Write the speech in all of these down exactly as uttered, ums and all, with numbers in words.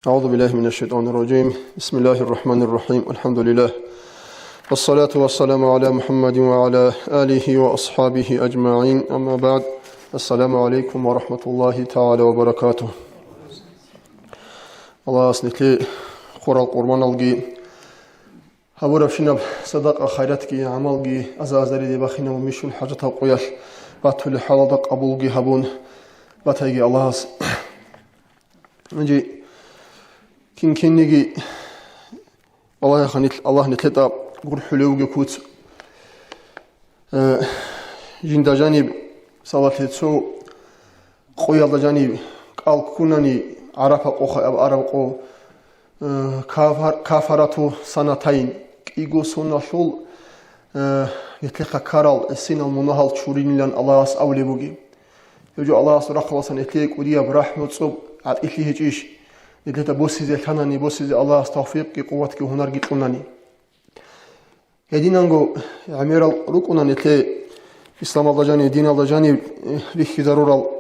أعوذ بالله من الشيطان الرجيم. بسم الله الرحمن الرحيم. الحمد لله. والصلاة والسلام على محمد وعلى آله وأصحابه أجمعين. أما بعد. السلام عليكم ورحمة الله تعالى وبركاته. Аллагьас нилъее хурал къурбаналги, гьабурабщинаб садакъа-хайратги, гӀамалги аза-азариде бахинабун, бищун хӀажатал къоялъ батулеб хӀалалда къабулги гьабун батайги Аллагьас. Гьанже кин-кинниги Аллагьаханил-, Аллагь нилъеда гурхӀулев вугев куц. Э, жинда жаниб, салат гьецо къоялда жаниб кӀал ккунани, ГӀарафа къо хай аб араб къо, э, кафар-, кафарату санатайн, кӀиго соналъул, э, нилъехъа ккарал гӀисинал мунагьал чуринилан Аллагьас абулеб бугеб. Гьеб жо Аллагьасул рахъалдасан нилъее кӀудияб рахӀму-цӀоб гӀатӀилъи гьечӀищ? Нилъеда босизе лъанани, босизе Аллагьас тавфикъги, къуватги, гьунарги кьунани. Гьединанго гӀемерал рукӀуна нилъее исламалда жанив, диналда жанив, э, бихьизарурал,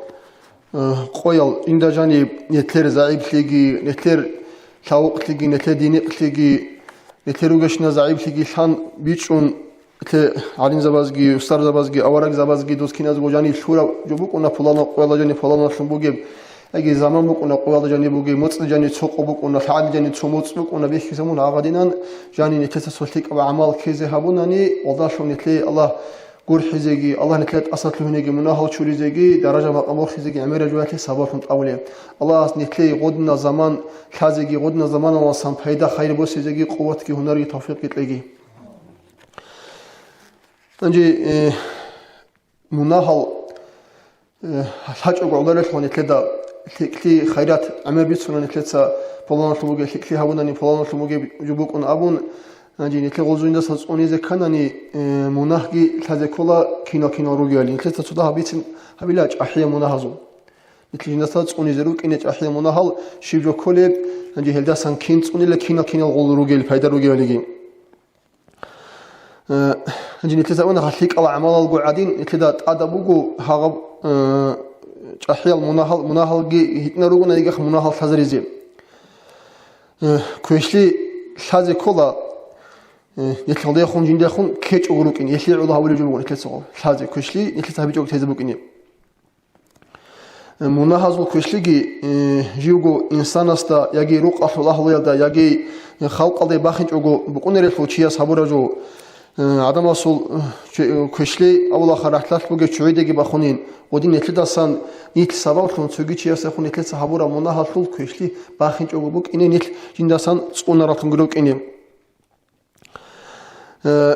э, къоял, жинда жанив нилъер загӀиплъиги, нилъер лъавукълъиги, нилъер динихълъиги, нилъер ругещина загӀиплъиги лъан бичӀчӀун, нилъер гӀалимзабазги, устарзабазги, аварагзабазги, дос киназго жанив лъураб жо букӀуна, пуланал къоялда жанив пуланалъун бугеб, яги заман букӀуна къоялда жанив бугеб, моцӀалда жанив цо къо букӀуна, лъагӀалда жанив цо моцӀ букӀуна, бихьизабун гьагъадинан, жанив нилъеца цо лъикӀаб гӀамал ккезе гьабунани, гьелдалъун нилъее Аллагь гурхӀизеги, Аллагь нилъеда тӀаса лъугьинеги, мунагьал чуризеги, даража-макъам бохизеги гӀемераб жоялъе сабаблъун тӀамулеб. Аллагьас нилъее гъодинал заман лъазеги, гъодинал заманалдасан пайда-хайир босизеги, къуватги, гьунарги, тавфикъги кьеги. Гьанже, э, мунагьал, э, лъачӀого гӀоларелъул нилъеда лъикӀлъи, хайрат гӀемер бицуна нилъеца, пуланалъун бугеб лъикӀлъи гьабунани, пуланалъун бугеб жо букӀун абун, гьанже нилъер гъозуниндасан цӀунизе кканани, э, мунагьги лъазе ккола кинал-кинал ругелали. Нилъеца цо дагьаб бицин гьабила чӀахӀиял мунагьазул. Нилъ жиндаса цӀунизе рукӀине чӀахӀиял мунагьал щиб жо кколеб, гьанже гьелдасан кин цӀунила, кинал-кинал гъол ругел, пайда ругелалиги. Э, гьанже нилъеца абуна, гьалъ лъикӀал гӀамалалго гӀадин, нилъеда тӀада буго гьагъаб, э, чӀахӀиял мунагьал, мунагьалги гьитӀинал ругонаигахъ мунагьал лъазаризе. Э, квешлъи лъазе ккола, э, нилъ гьелдехун жиндехун ккечӀого рукӀин, гьелъие гӀоло гьабулеб жо буго нилъеца гьел лъазе, квешлъи нилъеца гьабичӀого тезе букӀине. Мунагьазул квешлъиги, э, живго инсанасда яги рукъалъул агьлуялда, яги халкъалда бахинчӀого букӀунарелъул чияс гьабураб жо, э, гӀадамасул, э, че-, квешлъи авлаха рахӀлъалъ бугеб чугӀидеги бахунин, гъодин нилъедасан нилъ сабаблъун цоги чиясехун нилъеца гьабураб мунагьалъул квешлъи бахинчӀого букӀине, нилъ жиндасан цӀунаралъунги рукӀине. Э,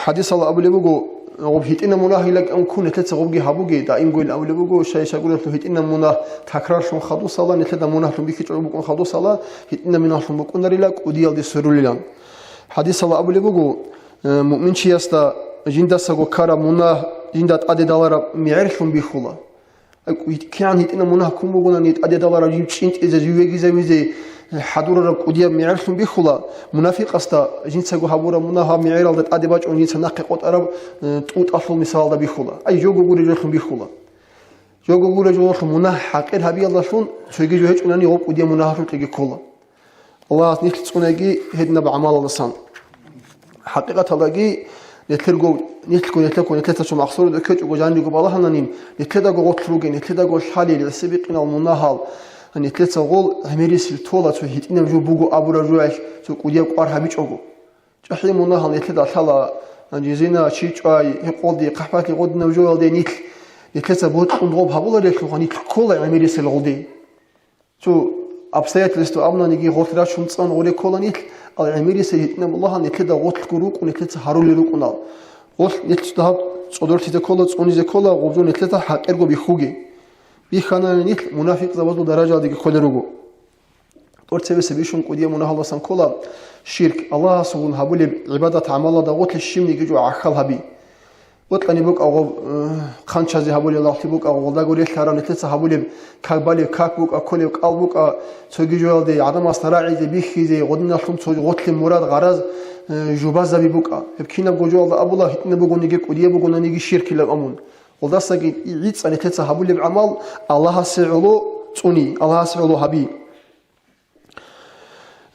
хӀадисалда абулеб буго, гъоб гьитӀинаб мунагьила кӀан ккун, нилъеца гъобги гьабуге, даимгойин абулеб буго, щай-щайгурелъул гьитӀинаб мунагь такрарлъун хадусала, нилъеда мунагьлъун бихьичӀого букӀун хадусала, гьитӀинаб мунагьлъун букӀунарила, кӀудиялде сверулилан. ХӀадисалда абулеб буго, э, муъминчиясда жиндасаго ккараб мунагь жинда тӀаде далараб мегӀерлъун бихьула. КигӀан гьитӀинаб мунагь ккун бугони, тӀаде далараб жив чӀинтӀизе, жив вегизавизе хӀадурараб кӀудияб мегӀерлъун бихьула, мунафикъасда жинцаго гьабураб мунагь гьаб мегӀералда тӀаде бачӀун жинца нахъе къотӀараб, э, тӀутӀалъул мисалалда бихьула. Ай, жого гуреб жолъун бихьула. Жого гуреб жолъун мунагь хӀакъир гьабиялдалъун цоги жо гьечӀунани гъоб кӀудияб мунагьалъул кьеги ккола. Аллагьас нилъ цӀунаги гьединаб гӀамалалдасан. ХӀакъикъаталдаги, нилъерго, нилъго, нилъерго, нилъеца цо махсураде ккечӀого жаниго балагьананин, нилъедаго гъорлъ ругел, нилъедаго лъалел, гӀисибикъинал мунагьал, нилъеца гъол гӀемерисел тола цо гьитӀинаб жо буго абураб жоялъ цо кӀудияб кӀвар гьабичӀого. ЧӀахӀи мунагьал нилъеда лъала, гьанже зина, чи чӀвай, гьекъолди, хъахӀбалъи гъодинаб жоялде нилъ, нилъеца бокьун гъоб гьабуларелъулха нилъ ккола гӀемерисел гъолде. Цо обстоятельство абунаниги гъорлъ рачун цӀан гъоре ккола нилъ, ал гӀемерисел гьитӀинаб Аллагьас нилъеда гъорлъго рукӀун нилъеца гьарулел рукӀунал. Гъорлъ нилъ цо дагьаб цӀодорлъизе ккола, цӀунизе ккола, гъоб жо нилъеда хӀакъирго бихьуге. Бихьанани нилъ мунафикъзабазул даражаялдеги кколел руго. ТӀоцебесеб бищун кӀудияб мунагьалдасан ккола ширк, Аллагьасулгун гьабулеб гӀибадат-гӀамалалда гъорлъе щибниги жо гӀахьал гьаби. Бокьани букӀа гъоб, э, хъанчазе гьабулел лагълъи букӀа, гъолдаго релълъараб нилъеца гьабулеб как балеб как букӀа, кколеб кӀал букӀа, цоги жоялде гӀадамасда рагӀизе, бихьизе, гъодиналъун цо гъорлъе мурад, гъараз, э, жубазаби букӀа. Гьеб кинабго жоялда абула, гьитӀинаб бугониги, кӀудияб бугонаниги ширкилан абун. Гъолдасаги гӀицӀа нилъеца гьабулеб гӀамал Аллагьасе гӀоло цӀуни, Аллагьасе гӀоло гьаби.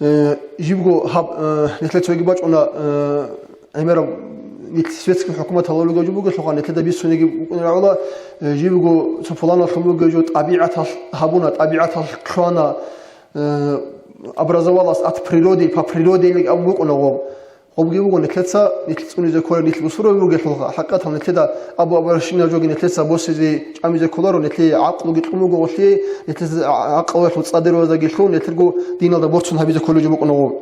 Э, жибго гьаб, э, нилъер цоги бачӀуна, э, гӀемераб нилъ светский хӀукумат гьалулего жо бугелъулха, нилъеда бицунеги букӀунарагӀула, э, жибго цо пуланалъун бугев жо тӀабигӀаталъ гьабуна, тӀабигӀаталъ лъугьана, э, образовалась от природы, по природе или абун букӀуна гъоб. Гъобги буго нилъеца, нилъ цӀунизе кколел, нилъ бусурбаби бугелъулха, хӀакъикъаталъ нилъеда абу-абаращинаб жоги нилъеца босизе, чӀамизе кколаро, нилъее гӀакълуги кьун буго гъолъие, нилъеца гӀа-, гӀакълуялъул цӀадирваздаги лъун, нилъерго диналда борцун гьабизе кколеб жо букӀуна гъоб.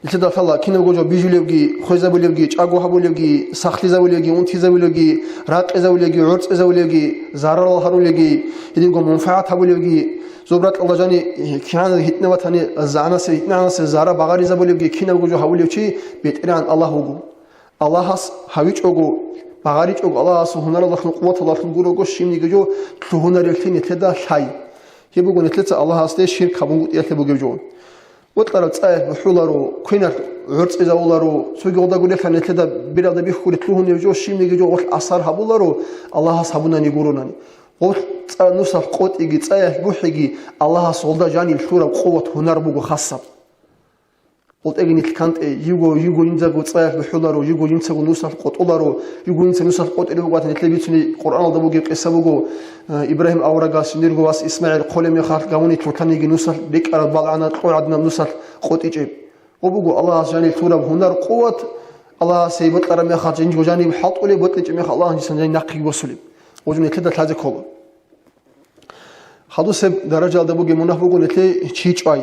Нилъеда лъала кинабго жо бижулевги, хвезабулевги, чӀаго гьабулевги, сахлъизабулевги, унтизабулевги, ракъизабулевги, гӀорцӀизабулевги, зарарал гьарулевги, гьединго мунфагӀат гьабулевги, зоб ракьалда жани кигӀан гьитӀна ватани, загӀанасеб, гьитӀнагӀанасеб зара багъаризабулевги кинабго жо гьабулев чи БетӀергьан Аллагь вуго. Аллагьас гьавичӀого, багъаричӀого, Аллагьасул гьунаралдалъун, къуваталдалъун гурого щибниги жо лъугьунаревлъи нилъеда лъай. Гьеб буго нилъеца Аллагьасде ширк гьабунгутӀиялъе бугев жо. Бокьараб цӀаялъ бухӀуларо, квеналъ гӀорцӀизавуларо, цоги гъода гурелъа нилъеда биралда бихьури лъугьунев жо, щибниги жо гъолъ асар гьабуларо, Аллагьас гьабунани гуронани. Гъолъ цӀа нусалъ къотӀиги, цӀаялъ бухӀиги Аллагьас гъолда жаниб лъураб къуват, гьунар буго хасаб. ГъолтӀеги нилъ кантӀе, йиго, йиго жинцаго цӀаялъ бухӀуларо, йиго жинцаго нусалъ къотӀуларо, йиго жинца нусалъ къотӀире бугатан нилъе бицуни Къуръаналда бугеб къиса буго, э, Ибрагьим аварагас жиндирго вас ИсмагӀил хъолеб мехалъ гавуни лъутаниги нусалъ рикӀкӀараб балгӀана кьогӀадинаб нусалъ къотӀичӀеб. Гъо буго Аллагьас жаниб лъураб гьунар, къуват, Аллагьас гьей бокьараб мехалъ жиндирго жаниб хӀалтӀулеб, бокьичӀеб мехалъ Аллагьас жиндасан жаниб нахъеги босулеб. Гъо жо нилъеда лъазе ккола. Хадусеб даражаялда бугеб мунагь буго нилъее чи чӀвай.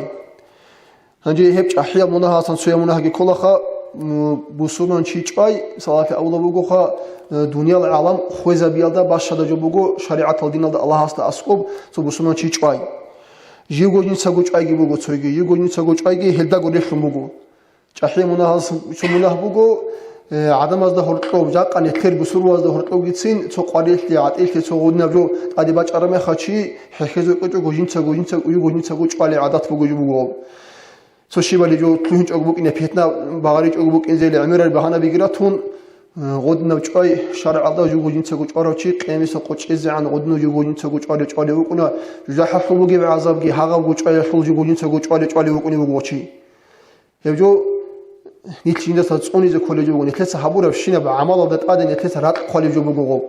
Гьанже гьеб чӀахӀиял мунагьалдасан цоял мунагьги кколаха, м, бусурман чи чӀвай, салатли авла бугоха, э, дуниял гӀалам хвезабиялда бащада жо буго шаригӀатал диналда Аллагьасда аскӀоб цо бусурман чи чӀвай. Живго жинцаго чӀвайги буго цойги, живго жинцаго чӀвайги гьелдаго релълъун буго. ЧӀахӀи мунагьалдасан цо мунагь буго, э, гӀадамазда гьоркьоб, жакъа нилъер бусурбабазда гьоркьобгицин цо къварилъи, гӀатӀилъи, цо гъудинаб жо тӀаде бачӀараб мехалъ чи хӀехьезе кӀвечӀого жинцаго, жинцаго, уюго жинцаго чӀвалей гӀадат буго жо буго. Цо щибали жо лъугьинчӀого букӀине, питна багъаричӀого букӀинзели гӀемерал багьанабиги ратун, э, гъудинаб чӀвай шаргӀалда жуго жинцаго чӀварав чи къиямасеб къо чӀезегӀан гъудинаб жуго жинцаго чӀвалев-чӀвалев вукӀуна, жужахӀалъул бугеб гӀазабги гьагъабго чӀваялъул жуго жинцаго чӀвалев-чӀвалев вукӀунев вуго чи. Гьеб жо нилъ жиндаса цӀунизе кколеб жо буго, нилъеца гьабурабщинаб гӀамалалда тӀаде нилъеца ракь хъвалеб жо буго гъоб.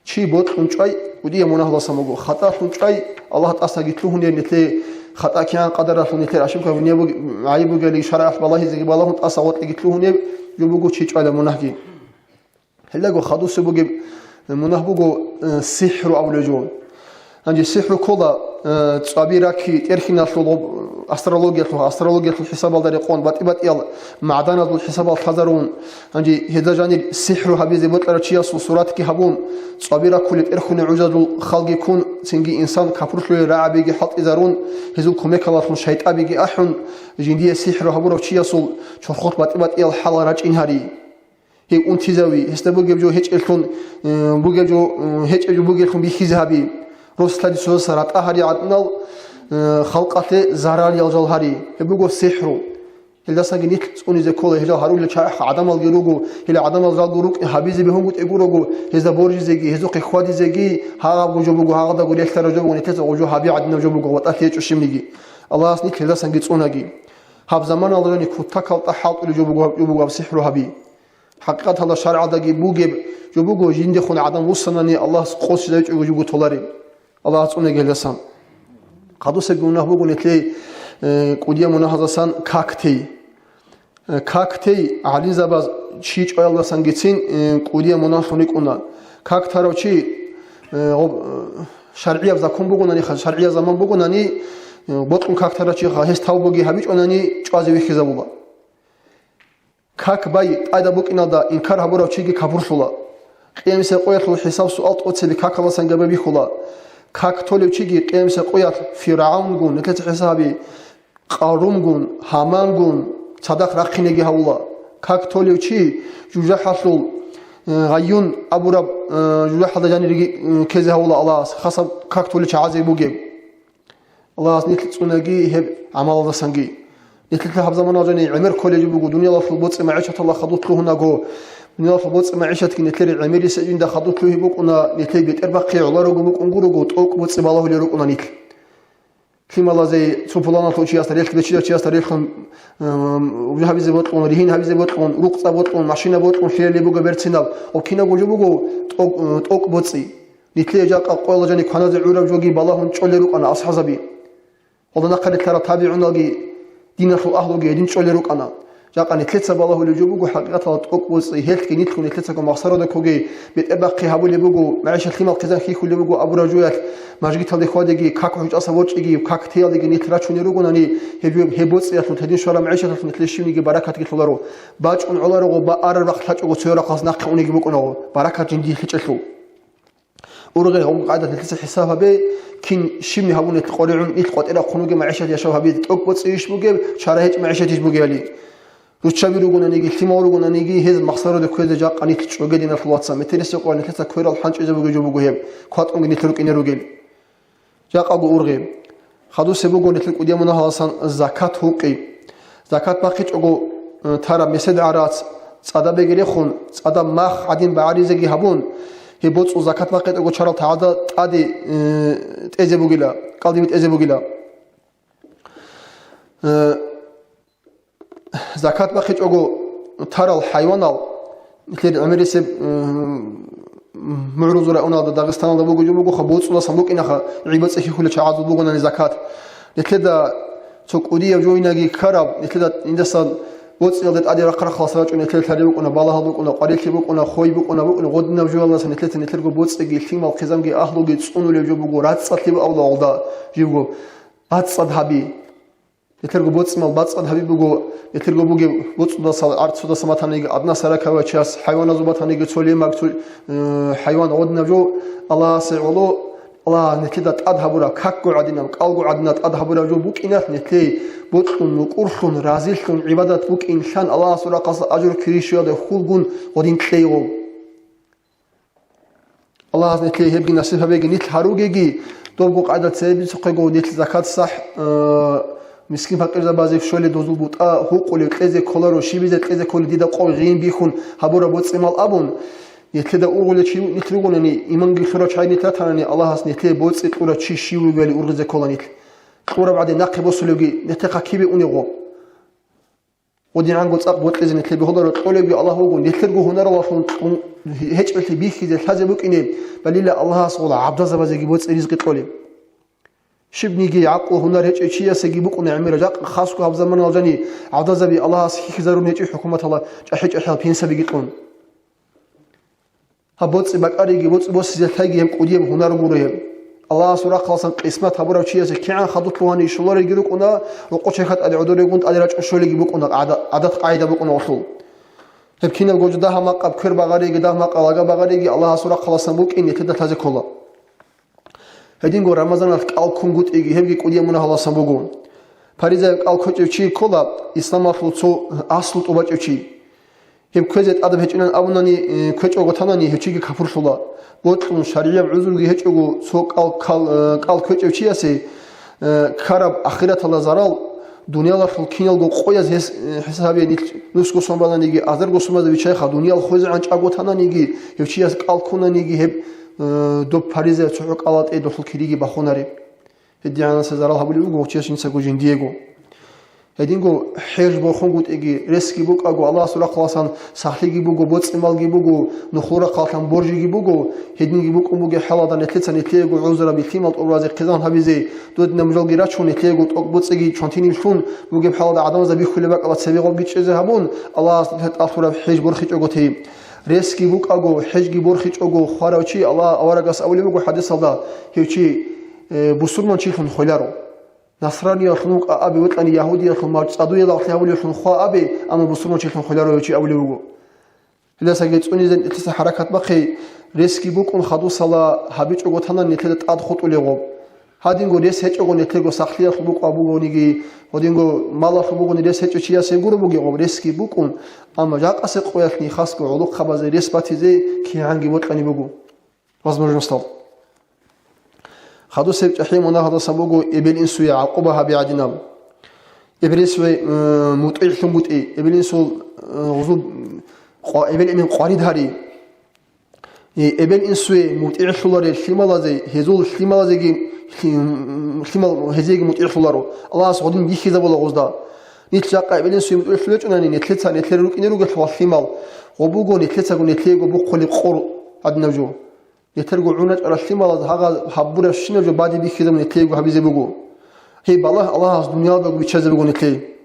Чи бокьун чӀвай кӀудияб мунагьалдасан буго, хатӀалъун чӀвай Аллагь тӀасаги лъугьунеб, нилъее хатӀа кигӀан къадаралъун нилъер ошибка гьабунеб буг-, гӀайиб бугелги, шаргӀалъ балагьизеги балагьун тӀаса гъоркьеги лъугьунеб жо буго чи чӀвалеб мунагьги. Гьелдаго хадусеб бугеб мунагь буго, э, сихӀру абулеб жо. Гьанже сихӀру ккола, э, цӀваби-раки тӀерхьиналъул гъоб-, астрологиялъул, астрологиялъул хӀисабалда рекъон, батӀи-батӀиял магӀданазул хӀисабал лъазарун, гьанже гьезда жанир сихӀру гьабизе бокьарав чиясул суратги гьабун, цӀваби ракулел тӀерхьунел гӀузазул халги ккун, цинги инсан капурлъулел рагӀабиги хӀалтӀизарун, гьезул кумекалъун шайтӀабиги ахӀун, жиндие сихӀру гьабурав чиясул чорхолъ батӀи-батӀиял хӀалал рачӀин гьари. Гьев унтизави, гьесда бугеб жо гьечӀеблъун, э, бугеб жо, э, гьечӀеб жо бугеблъун бихьизе гьаби. Рос-лъади цоясда ратӀа гьари гӀадинал, э, халкъалъе зарариял жал гьари. Гьеб буго сихӀру. Гьелдасаги нилъ цӀунизе ккола, гьел жал гьарулел чагӀи гӀадамалги руго, гьел гӀадамал жалго рукӀин гьабизе бегьунгутӀи гурого, гьезда боржизеги, гьезухъе хьвадизеги, гьагъабго жо буго, гьагъадаго релълъараб жо буго, нилъеца гъо жо гьаби гӀадинаб жо буго, ватӀалъи гьечӀо щибниги. Аллагьас нилъ гьелдасанги цӀунаги. Гьаб заманалда жани кутакалда хӀалтӀулеб жо буго, жо буго гьаб сихӀру гьаби. ХӀакъикъаталда шаргӀалдаги бугеб жо буго, жиндехун гӀадан вуссанани Аллагьас къосизе гьечӀого жо буго толареб. Аллагьас цӀунаги гьелдасан. Хадусебги мунагь буго нилъее, э, кӀудияб мунагьаздасан как тей. Э, как тей гӀалимзабаз чи чӀваялдасангицин, э, кӀудияб мунагьлъун рикӀкӀуна. Как тарав чи, э, гъоб-, э, шаргӀияб закон бугонани, ха-, шаргӀияб заман бугонани, э, бокьун как тарав чи ха-, гьес тавбуги гьабичӀонани чӀвазе вихьизабула. Как бай тӀада букӀиналда инкар гьабурав чиги капурлъула. Къиямасеб къоялъул хӀисаб-суал тӀоцебе какалдасанги бихьула. Как толев чиги къиямасеб къоялъ ФиргӀавнгун, нилъеца хӀисаби, Къарунгун, Гьамангун цадахъ рахъинеги гьавула. Как толев чи жужахӀалъул, э, гъайюн абураб, э, жужахӀалда жанириги, э, ккезе гьавула Аллагьас, хасаб как толел чагӀазе бугеб. Аллагьас нилъ цӀунаги гьеб гӀамалалдасанги. Нилъеца гьаб заманалда жани гӀемер кколеб жо буго, дуниялалъул боцӀи-магӀишаталда хадур лъугьунаго, дуниялалъул боцӀи-магӀишатги нилъер гӀемерисеб жинда хадур лъугьи букӀуна, нилъер бетӀербахъи гӀоларого букӀун гурого, тӀокӀ боцӀи балагьулел рукӀуна нилъ. Лъималазе цо пуланалъул чиясда релълъ, бечидав чиясда релълъун, м, гьабизе бокьун, ригьин гьабизе бокьун, рукъ цӀа бокьун, машина бокьун, лъелеб буго берцинаб. Об кинабго жо буго тӀок-, тӀокӀ боцӀи. Нилъее жакъа къояла жани кваназе гӀураб жоги балагьун чӀолел рукӀана асхӀазаби. Гьалда нахъа релълъарал табигӀуналги, диналъул агьлуги гьедин чӀолел рукӀана. Жакъа нилъеца балагьулеб жо буго хӀакъикъаталда тӀокӀ боцӀи, гьелъги нилъго нилъецаго махсарода ккоге, бетӀер бахъи гьабулеб буго, магӀишат лъимал хъизан хьихьулеб буго абураб жоялъ, мажгиталде хьвадеги, как гьучӀаса ворчӀеги, как теялдеги нилъ рачунел ругонани, гьеб, гьеб боцӀиялъул, гьедин щвараб магӀишаталъул нилъее щибниги баракатги лъоларо. БачӀун гӀоларого ба араб рахъ лъачӀого цо рахъалъ нахъе унеги букӀунаго, баракат жиндие лъечӀелъул. Ургъел гьабун къайдат нилъеца хӀисаб гьабе, кин щибни гьабун нилъ къваригӀун, нилъ къватӀирахъун вугеб магӀишат яшав гьабизе тӀокӀ боцӀи иш бугеб, чара гьечӀ магӀишат иш бугебали. Руччаби ругонаниги, лъимал ругонаниги, гьез махсароде кквезе жакъа нилъ чӀоге, диналъул вацал, метерисеб къоялъ нилъеца кверал хӀанчӀизабуге жо буго гьеб, кватӀунги нилъ рукӀине ругел. Жакъаго ургъе. Хадусе буго нилъер кӀудияв мунагьаласан закат гьукъи. Закат бахъичӀого, э, тараб месед гӀарац цӀадабеги рехун, цӀадаб мах гӀадин багӀаризеги гьабун, гьеб боцӀул закат бахъичӀого чарал тагӀада тӀаде, э, тӀезе бугила, кӀалдибе тӀезе бугила. Э, Закат бахъичӀого тарал хӀайванал, нилъер гӀемерисеб, м, МугӀрузул районалда, Дагъистаналда буго жо бугоха, боцӀуласан букӀинаха, гӀиба цӀехьихьулел чагӀазул бугонани закат. Нилъеда цо кӀудияб жойнаги ккараб, нилъеда индасан боцӀиялда тӀаде рахъ-рахъалъ рачӀун нилъер лъалеб букӀуна, балагьал букӀуна, къварилъи букӀуна, хой букӀуна, букӀуна, гъодинаб жоялдаса нилъеца нилъерго боцӀиги, лъимал хъизамги, агьлуги цӀунулеб жо буго, рацӀцӀалъи бакӀалда гъолда живго бацӀцӀад гьаби. Нилъерго боцӀимал бацӀцӀад гьаби буго, нилъерго бугеб боцӀудаса, арцудаса батаниги, аднасаракавай час, хӀайваназул батаниги, цо лемаг, цо, э, хӀайван гъодинаб жо, Аллагьасе гӀоло, Аллагьас нилъеда тӀад гьабураб, какго гӀадинаб, кӀалго гӀадинаб тӀад гьабураб жо букӀиналъ нилъее бокьун, мукӀурлъун, разилъун гӀибадат букӀинлъан Аллагьасул рахъалъа ажру кири щуялда хьулгун гъодин кьейгъо. Аллагьас нилъее гьебги насиб гьабеги, нилъ гьаругеги, добго къайда цебе бицухъего, нилъ закат сахӀ, э, мискин-пакъирзабазе щолеб дозул бутӀа гьукъулеб кьезе кколаро, щибизе кьезе кколеб дида къо гъин бихьун гьабураб боцӀимал абун, нилъеда ургъулев чи нилъ ругонани, иманги лъурав чагӀи нилъ ратанани, Аллагьас нилъее боцӀи кьурав чи щив вугевали ургъизе ккола нилъ. Кьураб гӀадин нахъе босулевги нилъехъа кибе унев гъо? ГъодигӀанго цӀакъ бокьизе нилъер бегьуларо кьолевги Аллагь вуго, нилъерго гьунаралъун кьун-, гьечӀолъи бихьизе лъазе букӀине, балила Аллагьас гъола гӀабдалзабазеги боцӀи ризкъи кьолеб. Щибниги гӀакълу-гьунар гьечӀев чиясеги букӀуна гӀемерал, жакъа хасго гьаб заманалъ жани гӀабдалзаби Аллагьас хьихьизарун гьечӀев хӀукуматалда чӀахӀи-чӀахӀиял пенсиябиги кьун. Гьаб боцӀи бакӀариги, боцӀи босизе лъайги гьеб кӀудияб гьунар гуро гьеб. Аллагьасул рахъаласан къисмат гьабурав чиясе кигӀан хадур лъугьани щолареги рукӀуна, рокъов чехьа тӀаде гӀодорегун тӀаде рачӀун щолеги букӀуна, гӀада-, гӀадат-къагӀида букӀуна гъолъул. Гьеб кинабго жо дагь макъаб квер багъареги, дагь макъаб лага багъареги Аллагьасул рахъаласан букӀин нилъеда лъазе ккола. Гьединго Рамазаналъ кӀал ккунгутӀиги, гьебги кӀудияб мунагьаласан буго. Паризаяб кӀал кквечӀев чи ккола, исламалъул цо аслу тӀубачӀев чи. Гьеб кквезе тӀадаб гьечӀилан абунани, э, кквечӀого танани, гьев чиги капурлъула. Бокьун, шаргӀияб гӀузруги гьечӀого цо кӀал, кал-, э, кӀал кквечӀев чиясе, э, ккараб ахираталда зарал, дуниялалъул киналго къояз гьес, э, гьес гьабе нилъ нусго сон бананиги, азарго сон базе виччайха, дуниял хвезегӀан чӀаго тананиги, гьев чияс кӀал ккунаниги, гьеб, э, доб паризаяб цохӀо кӀалатӀе дохул кириги бахунареб. ГьедигӀанасда зарал гьабулеб буго гъов чияс жинцаго жиндиего. Гьединго хӀеж борхунгутӀиги, ресги букӀаго, Аллагьасул рахъаласан сахлъиги буго, боцӀи-малги буго, нухлул рахъаласан боржиги буго, гьединги букӀун бугеб хӀалалда нилъеца нилъеего гӀузраби, лъимал тӀубазе хъизан гьабизе, додинаб жоялги рачун, нилъеего тӀокӀ боцӀиги чвантинив лъун бугеб хӀалалда гӀадамазда бихьулеб бакӀалда цебе гъобги чӀезе гьабун, Аллагьас нилъер тӀад лъураб хӀеж борхичӀого тей. Ресги букӀаго, хӀежги борхичӀого хварав чи, Аллагь аварагас абулеб буго хӀадисалда, гьев чи, э, бусурманчилъун хвеларо. Насраниялъун вукӀа абе, векьани ягьудиялъун, мавчӀ цӀадуялалъе гьавулевлъун хва абе, амма бусурманчилъун хвеларо гьев чи абулеб буго. Гьелдасаги цӀунизе нилъеца хӀаракат бахъе, ресги букӀун хадусала гьабичӀого танани нилъеда тӀад хутӀулеб гъоб. Гьадинго рес гьечӀого нилъего сахлъиялъул букӀа бугониги, гьадинго малалъул бугони рес гьечӀев чиясе гуро бугеб гъоб, ресги букӀун, амма жакъасеб къоялъни хасго гӀолохъабазе рес батизе кигӀанги бокьани буго. Возможностал. Хадусеб чӀахӀи мунагьалдасан буго эбел-инсуе гӀакъуба гьаби гӀадинаб. Эбел-инсуе, э, мутӀигӀлъунгутӀи, эбел-инсул, э, гъузул къва-, эбел-эмен къварид гьари. Э, эбел-инсуе мутӀигӀлъуларел лъималазе, гьезул лъималазеги, лъим-, лъимал гьезиеги мутӀигӀлъуларо. Аллагьас гъодин бихьизабула гъозда. Нилъ жакъа эбел-инсуе мутӀигӀлъулечӀунани, нилъеца нилъер рукӀине ругелъул лъимал, гъо буго нилъецаго нилъеего бухъулеб къор гӀадинаб жо. Нилъерго гӀуна чӀарал лъималаз гьагъа гьабурабщинаб жо бадиб бихьизабун нилъеего гьабизе буго. Гьеб балагь Аллагьас дуниялдаго биччазе буго нилъее.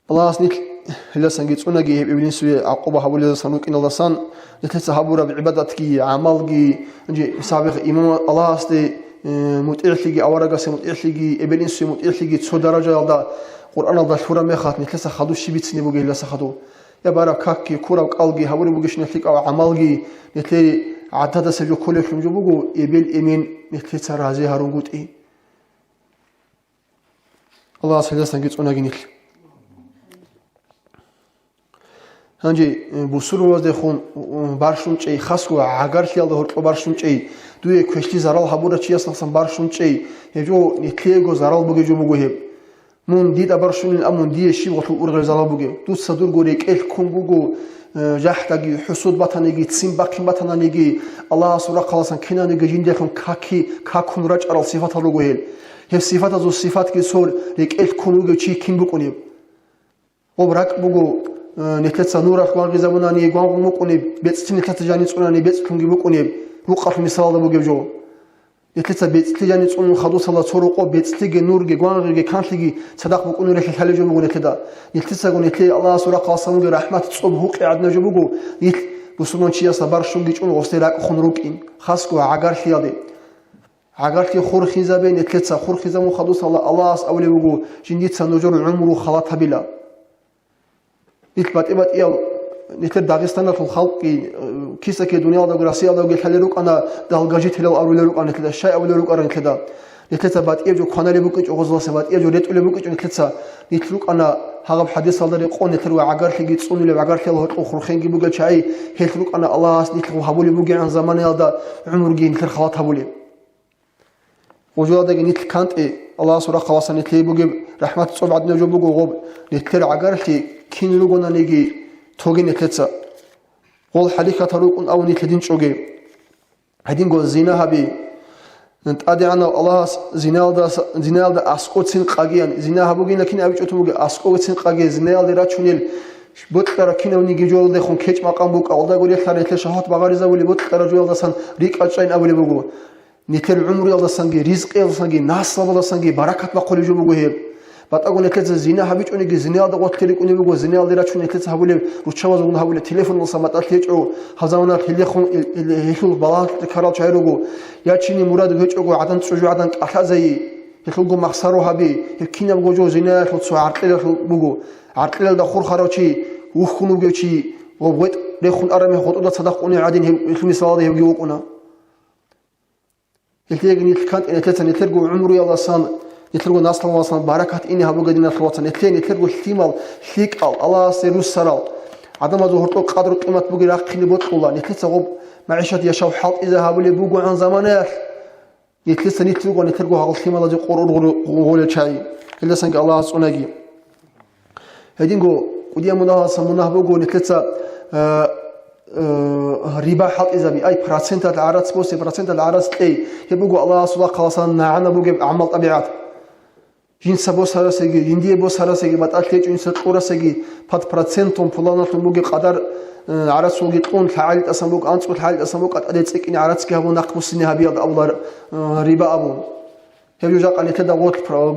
Аллагьас нилъ гьелдасанги цӀунаги, гьеб иблисие гӀакъуба гьабулелдасан рукӀиналдасан, нилъеца гьабураб гӀибадатги, гӀамалги, гьанже сабихъ имам Аллагьасде, э, мутӀигӀлъиги, аварагасе мутӀигӀлъиги, эбел-инсуе мутӀигӀлъиги цо даражаялда Къуръаналда лъураб мехалъ, нилъеца хадуб щиб бицине бугеб гьелдаса хадуб? Я бараб какги, ккураб кӀалги гьабураб бугищ нилъекӀаб гӀамалги, нилъее гӀададаса жо кколеблъун жо буго, эбел-эмен нилъеца рази гьарунгутӀи. Аллагьас гьелдасанги цӀунаги нилъ. Гьанже, э, бусурбабаздехун, э, барщун чӀей, хасго гӀагарлъиялда гьоркьо барщун чӀей, дуе квешлъи зарал гьабурав чиясдасан барщун чӀей, гьеб жо нилъеего зарал бугеб жо буго гьеб. Мун дида барщунин абун, дие щиб гъолъул ургъел зарал бугеб? Дуца дурго рекӀелъ ккун буго, э, жахӀдаги, хӀусуд батаниги, ццин бахъин батананиги, Аллагьасул рахъаласан кинаниги жиндиялъун каки-, какун рачӀарал сифатал руго гьел. Гьеб сифатазул сифатги цо рекӀелъ ккун вугев чи кин букӀунеб? Гъоб ракӀ буго, э, нилъеца нуралъ гвангъизабунани гвангъун букӀунеб, бецӀлъи нилъеца жаницӀунани бецӀлъунги букӀунеб, рукъалъул мисалалда бугеб жо. Нилъеца бецӀлъи жаницӀун хадусала цо рокъоб бецӀлъиги, нурги, гвангъиги, канлъиги цадахъ букӀунарелъи лъалеб жо буго нилъеда. Нилъецаго нилъее Аллагьасул рахъаласан бугеб рахӀмат цӀоб гьукъи гӀадинаб жо буго, нилъ бусурман чиясда барщунги чӀун гъосде ракӀ хун рукӀин, хасго гӀагарлъиялде. ГӀагарлъи хурхизабе нилъеца, хурхизабун хадусала Аллагьас абулеб буго, жиндица нужер гӀумру халат гьабила. Нилъ батӀи-батӀиял, нилъер Дагъистаналъул халкъги, э, киса-ккей дуниялдаго, Россиялдаго лъалел рукӀана, далгажителал абулел рукӀана нилъеда, щай абулел рукӀарал нилъеда. Нилъеца батӀияб жо кваналеб букӀинчӀо, гъозласе батӀияб жо ретӀулеб букӀинчӀо нилъеца. Нилъ рукӀана гьагъаб хӀадисалда рекъон нилъер ва гӀагарлъиги цӀунулеб, гӀагарлъиялъул гьоркьоб хурхенги бугел чагӀи, гьелъ рукӀана Аллагьас нилъго гьабулеб бугебгӀан заманаялда гӀумруги нилъер халат гьабулеб. Гъужуладаги нилъ кантӀи, Аллагьасул рахъаласан нилъее бугеб рахӀмат цӀоб гӀадинаб жо буго гъоб, нилъер гӀагарлъи кин ругонаниги тоге нилъеца. Гъол хӀалихьатал рукӀун абун нилъ гьедин чӀоге. Гьединго зина гьаби. ТӀадегӀанав Аллагьас зинаялдаса-, зинаялда аскӀоцин къагиян, зина гьабугина кин абичӀо тун бугеб, аскӀоцин къагиян, зинаялде рачунел бокьарав кинавниги жоялдехун кечӀ-макъам букӀа, гьелдаго релълъараб нилъер шагьват багъаризабулеб бокьараб жоялдасан рикӀкӀад чӀайин абулеб буго. Нилъер гӀумруялдасанги, ризкъиялдасанги, наслабалдасанги баракат бахъулеб жо буго гьеб. БатӀаго нилъеца зина гьабичӀониги, зинаялда гъорлъе рикӀкӀунеб буго, зинаялде рачун нилъеца гьабулеб, руччабазулгун гьабулеб, телефоналдасан батӀалъи гьечӀо, гьаб заманалъ гьелдехун, гьел-, гьел-, гьелъул балагьалъе ккарал чагӀи руго. Я чини мурад гьечӀого гӀадан чӀужугӀадан кӀалъазайи, гьелъулго махсаро гьаби, гьеб кинабго жо зинаялъул цо гӀаркьилалъул буго. ГӀаркьилалда хурхарав чи, вухьун вугев чи, ва гъветӀ рехун араб мехалъ гъотӀода цадахъ унев гӀадин гьеб, гьелъул мисалалда гьебги вукӀуна. Гьелъеги нилъ кантӀи нилъеца нилъерго гӀумруялдасан, нилъерго наслуялдасан баракат ине гьабуге, диналъул вацал, нилъее нилъерго лъимал, лъикӀал, Аллагьасе руссарал, гӀадамазул гьоркьоб къадру-къимат бугеб рахъине бокьула, нилъеца гъоб магӀишат яшав хӀалтӀизе гьабулеб бугогӀан заманаялъ, нилъеца нилъ руго нилъерго гьал лъималазе къоргъоргъулел чагӀи. Гьелдасанги Аллагьас цӀунаги. Гьединго кӀудияв мунагьалдаса мунагь буго нилъеца, э, э, риба хӀалтӀизаби, ай, проценталъ гӀарац босе, проценталъ гӀарац кьей. Гьеб буго Аллагьасул рахъаласан нагӀана бугеб гӀамал-тӀабигӀат. Жинца босарасеги, жиндие босарасеги, батӀалъи гьечӀо жинца кьурасеги, под процентун пуланалъун бугеб къадар, э, гӀарацулги кьун, лъагӀалил тӀасан букӀа, анцӀго лъагӀалил тӀасан букӀа, тӀаде цӀикӀкӀине гӀарацги гьабун, нахъ буссине гьабиялда абула, э, риба абун. Гьеб жо жакъа нилъеда гъорлъ про-,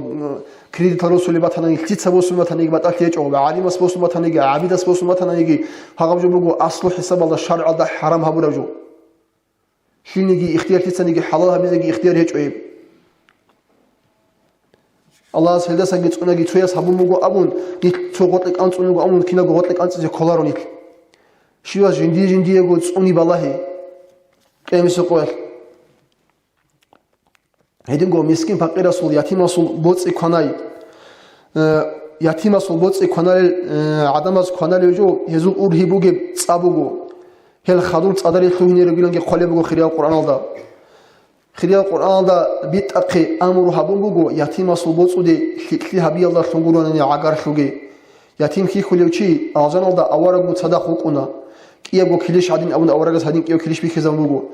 кредитал росулеб батананиги, лъица босун батаниги батӀалъи гьечӀо, гӀалимас босун батаниги, гӀабидас босун батаниги, гьагъаб жо буго аслу хӀисабалда шаргӀалда хӀарам гьабураб жо. Лъилниги ихтияр, лъицаниги хӀалал гьабизеги ихтияр гьечӀо гьеб. Аллагьас гьелдасаги цӀунаги цояс гьабун буго абун, нилъ цо гъоркье кӀанцӀун буго абун, кинабго гъоркье кӀанцӀизе кколаро нилъ. Щивас жиндие-жиндиего цӀуни балагье. Къиямасеб къоялъ. Гьединго мискин-пакъирасул, ятимасул боцӀи кванай. Э, ятимасул боцӀи кваналел, э, гӀадамаз кваналев жо, гьезул ургьиб бугеб цӀа буго. Гьел хадур цӀадаре лъугьине ругиланги хъвалеб буго хириял Къуръаналда. Хириял Къуръаналда битӀахъе амру гьабун буго, ятимасул боцӀуде лъикӀлъи гьабиялдалъун гуронани гӀагарлъуге. Ятим хьихьулев чи алжаналда аварагго цадахъ вукӀуна. кӀиябго килищ гьадин абун аварагас гьадин кӀияв килищ бихьизабун буго.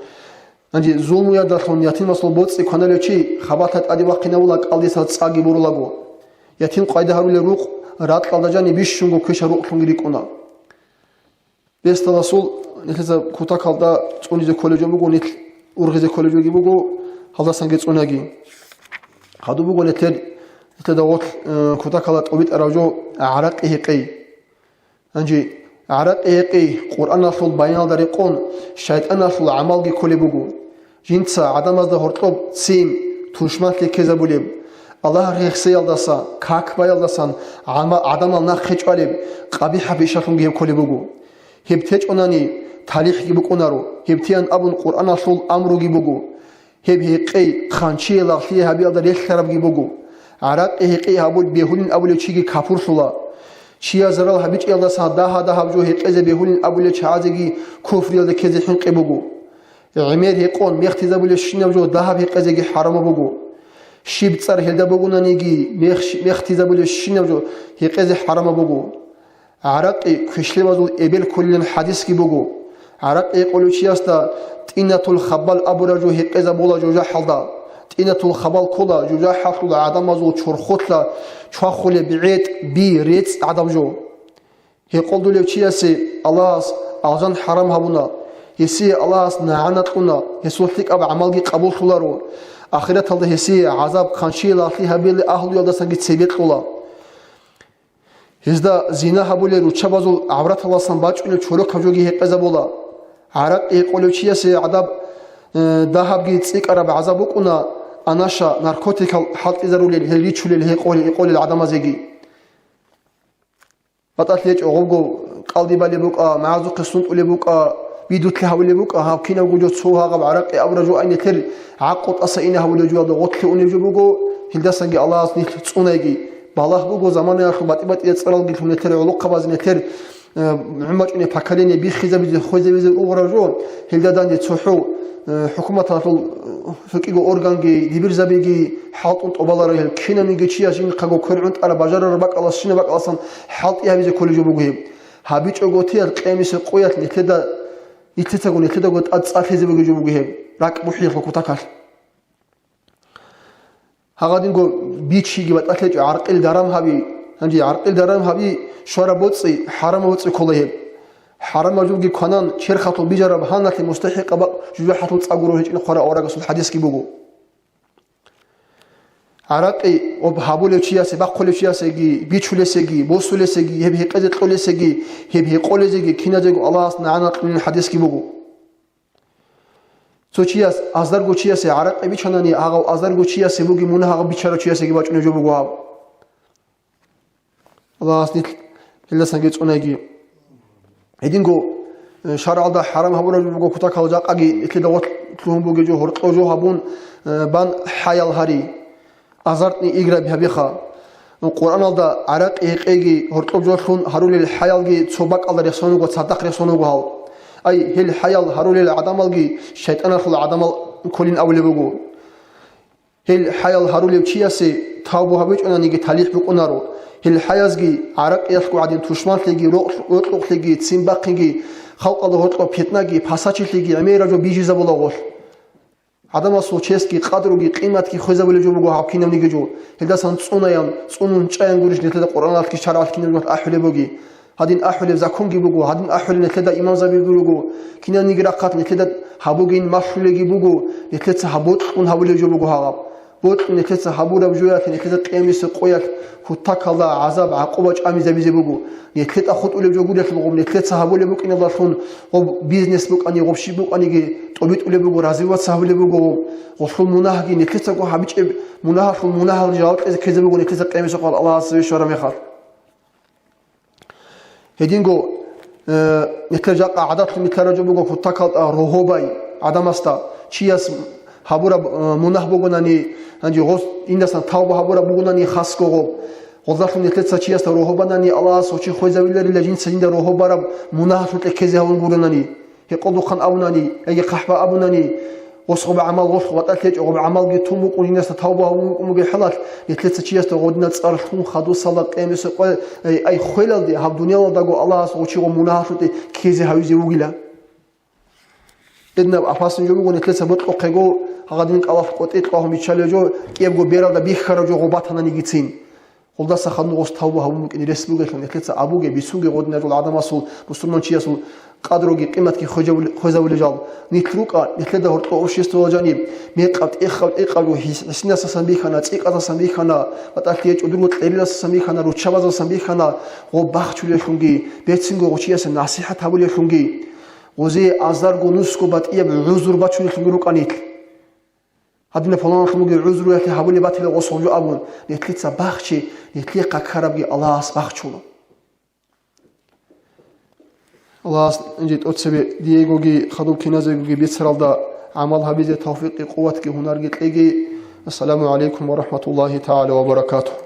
Гьанже зулмуялдалъун ятимасул боцӀи кваналев чи хабалъа тӀаде вахъинавула кӀалдиса цӀаги бурулаго. Ятим къвайда гьарулел рукъ ракьалда жаниб бищунго квеша рукълъунги рикӀкӀуна. Бесдаласул нилъеца кутакалда цӀунизе кколеб жо буго, нилъ ургъизе кколеб жоги буго, гьалдасанги цӀунаги. Гьадуб буго нилъер, нилъеда гъорлъ, э, кутакалда тӀубитӀараб жо гӀаракъи гьекъей. Гьанже гӀаракъи гьекъей Къуръаналъул баяналда рекъон шайтӀаналъул гӀамалги кколеб буго. Жинца гӀадамазда гьоркьоб ццин, тушманлъи ккезабулеб, Аллагь рехсеялдаса, как баялдасан гӀама-, гӀадамал нахъе чӀвалеб къабихӀаб ишалъунги гьеб кколеб буго. Гьеб течӀонани, талихӀги букӀунаро, гьеб теян абун Къуръаналъул амруги буго. Гьеб гьекъей хъанчие лагълъи гьабиялда релълъарабги буго. ГӀаракъи гьекъей гьабулеб бегьулин абулев чиги капурлъула. Чияс зарал гьабичӀиялдаса дагьа-дагьаб жо гьекъезе бегьулин абулел чагӀазеги куфриялда ккезе хӀинкъи буго. ГӀемер гьекъон мехтизабулебщинаб жо дагьаб гьекъезеги хӀарамаб буго. Щиб цӀар гьелда бугонаниги, мех-, мехтизабулебщинаб жо гьекъезе хӀарамаб буго. ГӀаракъи квешлъабазул эбел кколилан хӀадисги буго. ГӀаракъи гьекъолев чиясда тӀинатул хаббал абураб жо гьекъезабула жужахӀалда. ТӀинатул хаббал ккола жужахӀалъул гӀадамазул чорхолъа чвахулеб гӀетӀ, би, рецӀ гӀадаб жо. Гьекъолдулев чиясе Аллагьас алжан хӀарам гьабуна, гьесие Аллагьас нагӀана кьуна, гьесул лъикӀаб гӀамалги къабуллъуларо, ахираталда гьесие гӀазаб хъанчие лагълъи гьабиялде агьлуялдасанги цебе кьола. Гьезда зина гьабулел руччабазул гӀавраталасан бачӀунеб чорокаб жоги гьекъезабула. ГӀаракъи гьекъолев чиясе гӀадаб, э, дагьабги цӀикӀкӀараб гӀазаб букӀуна, анаша, наркотикал хӀалтӀизарулел, гьел ричулел, гьекъолел, гьекъолел гӀадамазеги. БатӀалъи гьечӀо гъобго кӀалдибали букӀа, магӀазухъе сунтӀулеб букӀа, видутлъи гьавулеб букӀа, гьаб кинабго жо цо гьагъаб гӀаракъи абураб жо ай нилъер гӀакъу тӀаса ине гьавулев жо, гъорлъе унев жо буго, гьелдасанги Аллагьас нилъ цӀунайги. Балагь буго, заманаялъул батӀи-батӀиял цӀаралги лъун нилъер гӀолохъабазе нилъер, э, гӀумачӀунеб поколение биххизабизе, хвезабизе угъраб жо, гьелда данде цохӀо, э, хӀукуматалъул, э, гьикӀиго органги, дибирзабиги хӀалтӀун тӀубаларо гьел. Кинавниги чияс жинхъаго квер гӀунтӀараб бажарараб бакӀалас, щинаб бакӀаласан хӀалтӀи гьабизе кколеб жо буго гьеб. ГьабичӀого тиялъ къиямасеб къоялъ нилъеда, нилъецаго, нилъедаго тӀад цӀар лъезе бугеб жо буго гьеб, ракӀ бухӀиялъул кутакалъ. Гьагъадинго бичиги батӀалъечӀо, гӀаркъил даран гьаби. Гьанже гӀаркъил даран гьаби щвараб боцӀи, хӀарамаб боцӀи ккола гьеб. ХӀарамаб жоги кванан, черхалъул бижараб гьаналъе мустахӀикъаб бакӀ жужахӀалъул цӀа гуро гьечӀин хъварав аварагасул хӀадисги буго. ГӀаракъи об гьабулев чиясе, бахъулев чиясеги, бичулесеги, босулесеги, гьеб гьекъезе кьолесеги, гьеб гьекъолезеги киназего Аллагьас нагӀана кьунин хӀадисги буго. Цо чияс азарго чиясе гӀаракъи бичанани, гьагъав азарго чиясе бугеб мунагь гьагъав бичарав чиясеги бачӀунеб жо буго гьаб. Аллагьас нилъ гьелдасанги цӀунайги. Гьединго, э, шаргӀалда хӀарам гьабураб жо буго кутакал жакъаги, нилъеда гъорлъ лъугьун бугеб жо, гьоркьо жо гьабун, э, бан хӀаял гьари. Азартни играби гьабиха. Къуръаналда гӀаракъи гьекъейги гьоркьоб жолъун гьарулел хӀаялги цо бакӀалда рехсон вуго, цадахъ рехсон вуго гьал. Ай, гьел хӀаял гьарулел гӀадамалги шайтӀаналъул гӀадамал кколин абулеб буго. Гьел хӀаял гьарулев чиясе тавбу гьабичӀонаниги талихӀ букӀунаро. Гьел хӀаязги, гӀаракъиялъго гӀадин тушманлъиги, рокь-, рокьукълъиги, ццин бахъиги, халкъалда гьоркьоб питнаги, пасачилъиги гӀемераб жо бижизабула гъолъ. ГӀадамасул чесги, къадруги, къиматги хвезабулеб жо буго гьаб кинабниги жо. Гьелдасан цӀунаян, цӀунун чӀаян гурищ нилъеда Къуръаналъги шаргӀалъ кинаб жо ахӀулеб буги. Гьадин ахӀулеб законги буго, гьадин ахӀулеб нилъеда имамзабиги руго. Кинабниги рахъалъ нилъеда гьабугин малъулеги буго, нилъеца гьаб бокьун гьабулеб жо буго гьаб. Бокьун нилъеца гьабураб жоялъе нилъеда къиямасеб къоялъ кутакалда гӀазаб-гӀакъуба чӀамизабизе буго. Нилъеда хутӀулеб жо гурелъул гъоб нилъеца гьабулеб букӀиналдалъун гъоб бизнес букӀани, гъоб щиб букӀаниги тӀобитӀулеб буго, развиваться гьабулеб буго гъоб. Гъолъул мунагьги нилъецаго гьабичӀеб мунагьалъул мунагьал жаваб кьезе ккезе буго нилъеца къиямасеб къоялъ Аллагьасе вищараб мехалъ. Гьединго, э, нилъер жакъа гӀадатлъун нилъер жо буго кутакалда рогьобай гӀадамасда, чияс гьабураб, э, мунагь бугонани, гьанже гъос индасан тавба гьабураб бугонани хасго гъоб. Гъозалъун нилъеца чиясда рогьо банани, Аллагьас гьочи хвезавиларила жинца жинда рогьо бараб мунагьалъул тӀеккезе гьавун гуронани, гьекъолдухъан абунани, яги хъахӀба абунани, Гъос гъоб гӀамал гъолъ ватӀалъ гьечӀо, гъоб гӀамалги тун букӀун, гьениса тавба гьабун букӀун бугеб хӀалалъ, нилъеца чиясда гъодина цӀар лъун хадусала къемиса къвай, ай, ай хвелалде гьаб дуниялалдаго Аллагьас гъочи гъоб мунагьалъутӀи ккезе гьавизе вугила. Гьединаб апасин жо буго, нилъеца бокьухъего, гьагъадин кӀалалъ къотӀи кьвагьун биччалев жо, кӀиябго бералда бихьарав жо гъоб батананигицин. Гъолдаса хадуб гъос тавба гьабун букӀине рес бугелъул, нилъеца абуге, бицунге гъодинарул гӀадамасул, бусурманчиясул къадруги къиматги хвезабулел жал. Нилъ рукӀа, нилъеда гьоркьо обществоялда жаниб, мекъаб, тӀехаб, тӀекъаб жо гьис-, гьисинасасан бихьана, цӀикӀкӀазасан бихьана, батӀалъи гьечӀо дурго кьериласасан бихьана, руччабазасан бихьана, гъоб бахчулелъунги, берцинго гъочиясе насихӀат гьабулелъунги, гъозие азарго нусго батӀияб гӀузру бачулелъунги рукӀа нилъ. Гьадинаб пуланлъун бугеб гӀузруялъе гьабулеб батила гъос гъоб жо абун, нилъеца бахчи, нилъехъа ккарабги Аллагьас бахчула. Аллагьас гьанже тӀоцебе диегоги хадуб киназегоги бицаралда гӀамал гьабизе тавфикъги къуватги гьунарги кьеги. Ассаламу гӀалайкум ва рахӀматуллагьи тагӀала ва баракатугь.